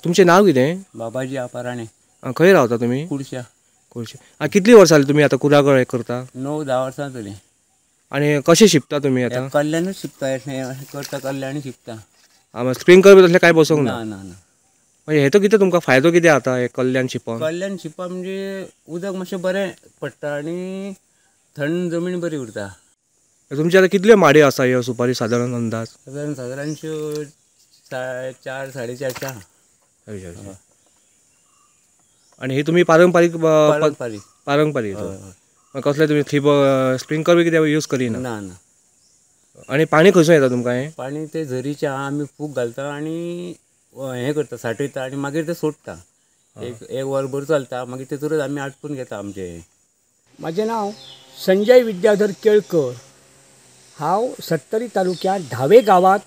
तुमचें नांव कितें? बाबाजी आपाराणे. खंय रावता तुमी? कुडश्या. कुडश्या. कितलीं वर्सां जालीं तुमी आतां कुडागळ हें करता? 9-10 वर्सां जालीं. आनी कशें शिंपता तुमी आतां? कल्ल्यानूच शिंपता, करता कल्ल्यानूच शिंपता. आं, स्प्रिंकलर बी तसलें कांय बसोवंक ना? ना ना ना. मागीर हेतो कितें तुमकां फायदो कितें जाता हें कल्ल्यान शिंपप? कल्ल्यान शिंपप म्हणजे उदक मातशें बरें पडटा आनी थंड जमीन बरी उरता. तुमचे आतां कितल्यो माडयो आसा ह्यो सुपारी सादारण अंदाज? सादारण सादारणश्यो 4 4.5 4.5. आनी ही तुमी पारंपारीक? पारंपारीक. पारंपारीक. कसले तुमी स्प्रिंकलर बी कितें यूज करिना? ना ना. आनी पाणी खंयसून येता तुमकां हें? पाणी तें झरीचें आमी फूग घालता आनी हें करता, साठयता आनी मागीर तें सोडटा. एक वरभर चलता, मागीर तेतूरच आमी आटपून घेता आमचें हें. म्हाजें नांव संजय विद्याधर केळकर. हांव सत्तरी तालुक्यांत धावे गांवांत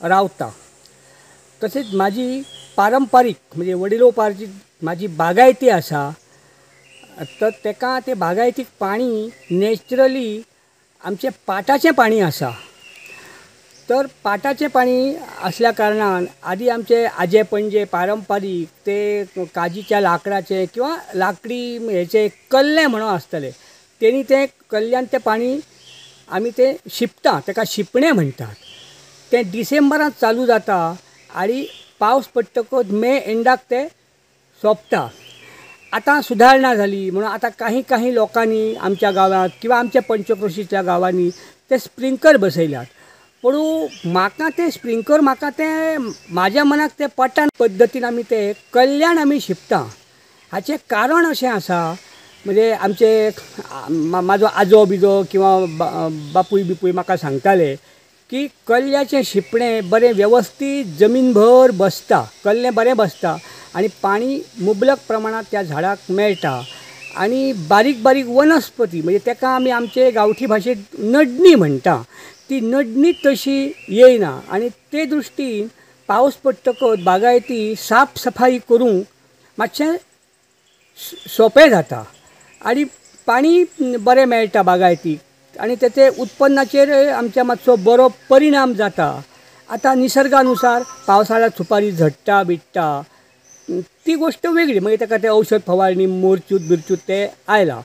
रावता. तशेंच म्हाजी पारंपारीक म्हणजे वडिलोपार्जीत म्हाजी बागायती आसा. तर तेका ते बागायतीक पाणी नॅचरली आमचें पाटाचें पाणी आसा. तर पाटाचें पाणी आसल्या कारणान आदी आमचे आजे पणजे पारंपारीक ते काजीच्या लांकडाचे किंवा लांकडी हेचे कल्ले म्हणून आसतले, तेणी तें कल्ल्यान तें पाणी आमी तें शिंपता, तेका शिंपणें म्हणटात. तें डिसेंबरांत चालू जाता आनी पावस पडटकच मे एंडाक तें सोंपता. आतां सुदारणा जाली म्हणून आतां काही काही लोकांनी आमच्या गांवांत किंवा आमच्या पंचक्रोशीच्या गांवांनी ते स्प्रिंकलर बसयल्यात. पूण म्हाका तें स्प्रिंकलर म्हाका तें म्हाज्या मनाक तें पटना पद्दतीन आमी तें कल्याण आमी शिंपता. हाचें कारण अशें आसा म्हणजे आमचे म्हाजो आजो बिजो किंवा बापूय बिपूय म्हाका सांगताले की कल्ल्याचें शिंपणें बरें वेवस्थीत जमीन भर बसता, कल्लें बरें बसता आनी पाणी मुबलक प्रमाणांत त्या झाडाक मेळटा. आनी बारीक बारीक वनस्पती म्हणजे तेका आमी आमचे गांवठी भाशेंत नडणी म्हणटा, ती नडणी तशी येयना. आनी ते दृश्टीन पावस पडटकच बागायती साफ सफाई करूंक मातशें सोंपें जाता आनी पाणी बरें मेळटा बागायतीक आनी तेचे उत्पन्नाचेर आमच्या मातसो बरो परिणाम जाता. आतां निसर्गानुसार पावसाळ्यांत सुपारी झडटा बिडटा ती गोश्ट वेगळी, मागीर तेका तें औशध फवारणी मोरचूत बिरचूत तें आयलां.